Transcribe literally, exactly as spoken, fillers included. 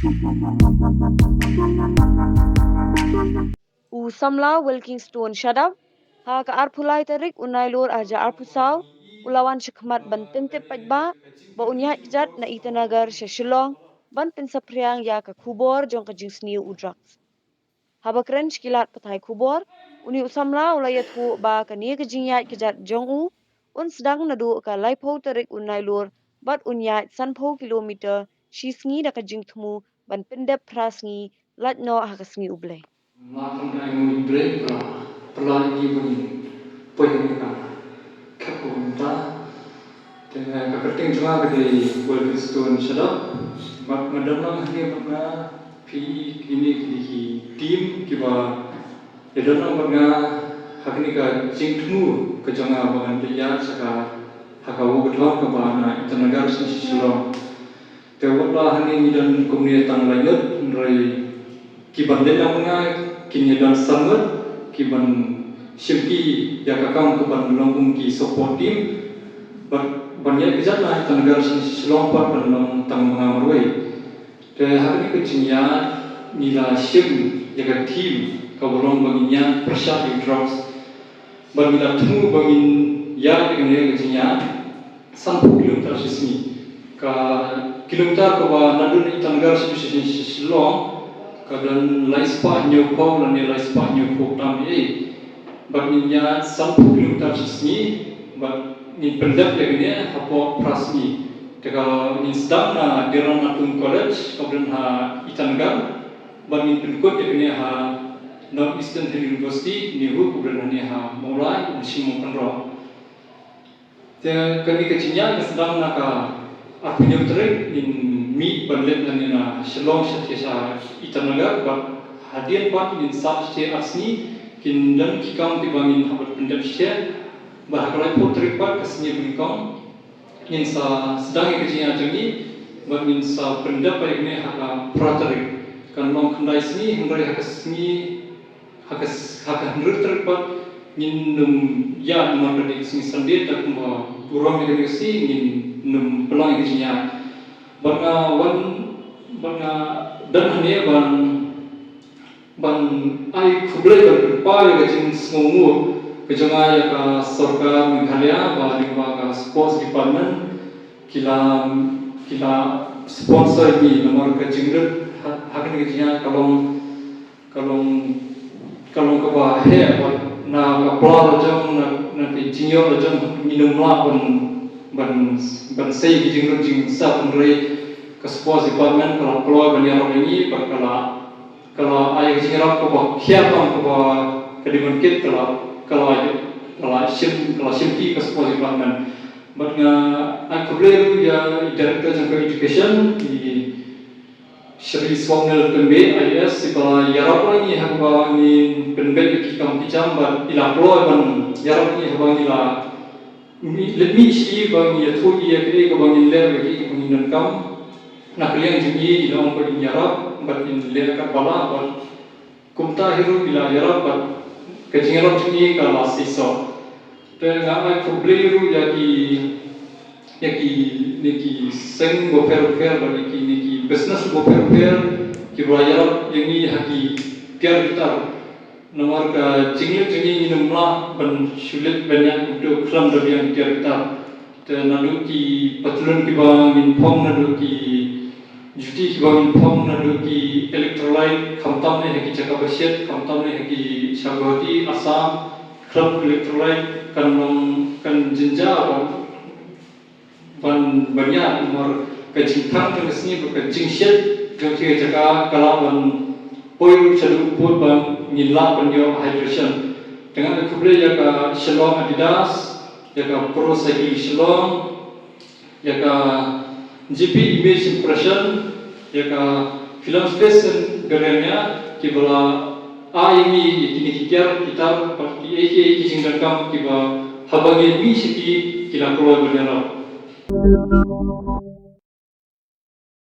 U samla Wilkingstone Shadap, ha ka arphew lai tarik u Nailur arhajar arphew saw, u la wan shakhmat ban pyntip paidbah ba un ïaid kjat na Itanagar sha Shillong ban pynsaphriang ïa ka khubor jong ka jingsniew u drugs. Haba kren sha ki lad pathai khubor, une u samla u la ïathuh ba kane ka jingïaid kjat jong u un sdang naduh ka laiphew tarik u Nailur bad un ïaid sanphew kilometer shi sngi da ka jingthmu ban pyndep phra sngi lait noh ha ka sngi U Blei. Nga tang ai ngi brek pra pla ngi bun poi ngi ka khap ko ta. Te ka kyrteng jong nga ka dei Wilkingstone Shadap. Bad nga don lang hangne bad nga phi kine ki ki team kiba ïa don lang bad nga ha kine ka jingthmu ka jong nga ba ngan ïa sha ka ha ka u ka thon kaba na Itanagar sha Shillong. Te wat la hangne ngi don kumne tang lai ngut, hynrei ki ban leit lang nga kin ïa don san ngut, ki ban shim ki ïa ka kam ka ban long kum ki support team. Ban ban ïa ka jat na Itanagar sha Shillong pat ban long tang ma nga marwei. Te ha kane ka jingïaid ngi la shim ïa ka theme kaba long ba ngin ïaid pyrshah ïa drugs. Bad ngi la thmu ba ngin ïaid ïa kane ka jingïaid sanphew kilometer shi sngi. Ka kilometer kaba naduh na Itanagar sha Shillong ka don lai spah hynñiewphew lane lai spah hynñiewphew tam ei. Bad ngin ïaid sanphew kilometer shi sngi bad ngin pyndep ïa kane hapoh phra sngi. Te ka ngin sdang na Dera Natung College kaba don ha Itanagar bad ngin pynkut ïa kane ha North Eastern Hill University, NEHU, kaba don hangne ha Mawlai, Umshing Mawkynroh. Te kane ka jingïaid ka sdang na ka arphew hynñiew tarik, ngin mih ban leit nangne na Shillong sha sha Itanagar bad hadien pat ngin sah sha ar sngi, kin don ki kam kiba ngin hap ban pyndep sha. Bad ha ka laiphew tarik pat ka sngi banyngkong ngin sa sdang ïa ka jingïaid jong ngi bad ngin sa pyndep ïa kane ha ka phra tarik. Kan long khyndai sngi, hynrei ha ka sngi ha ka s- ha ka hynriew tarik pat ngin nym ïaid namar ka dei ka sngi Sunday, te kumba burom ïa kane ka sngi ngin nym pynlong ïa ka jingïaid. Bad nga wan bad nga don hangne ban ban ai khublei ban pynpaw ïa ka jingsngewnguh ka jong nga ïa ka sorkar Meghalaya ba lyngba ka sports department ki la ki la sponsor ïa ngi namar ka jingrit ha ha kane ka jingïaid ka long ka long ka long kaba heh bad na ka pla la jong na na ka jingïoh la jong ngi nym lah ban ban ban sei ki jingrit jingsah, hynrei ka sports department ka la kloi ban ïarap ïa ngi bad ka la ka la ai ka jingïarap kaba khia tam kaba ka dei ban kit ka la ka la ka la shim ka la shim ki ka sports department. Bad nga ai khublei ruh ïa i director jong ka education, i Shri Swapnil Tymbeh I A S, iba la ïarap ïa ngi ha kaba ngin pynbeit ïa ki kam ki jam bad i la kloi ban ïarap ïa ngi haba ngi la mih leit mih sha i ba ngi ïathuh ïa kiei kiba ngin leh bad kiei kiba ngin donkam. Na ka liang jong i i la ong ba in ïarap bad in leh katba lah bad kumta hi ruh i la ïarap bad ka jingïarap jong i ka la seisoh. Te nga ai khublei ruh ïa ki ïa ki ne ki seng bapher bapher bad ïa ki ne ki business bapher bapher kiba la ïarap ïa ngi ha ki tiar ki tar. Namar ka jingleit jong ngi ngin ym lah ban shu leit ban ïaid kumto khlem da biang tiar ki tar. Te naduh ki patlun kiba ngin phong, naduh ki juti kiba ngin phong, naduh ki electrolyte, khamtam ne ha ki jaka ba shet, khamtam ne ha ki sha Guwahati, Assam, khlem electrolyte kan long kan jynjar ban ban ban ïaid namar ka jingthang jong ka sngi bad ka jingshet jong ki jaka ka lah ban poi ruh shaduh pud ba ngin lah ban ïoh hydration. Te nga ai khublei ïa ka Shillong Adidas, ïa ka Pro Cycling Shillong, ïa ka G P Image Impression, ïa ka Film Space and Garania kiba la ai ïa ngi ïa kine ki tiar ki tar bad kiei kiei ki jingdonkam kiba haba ngi mih sha ki ki la kloi ban ïarap.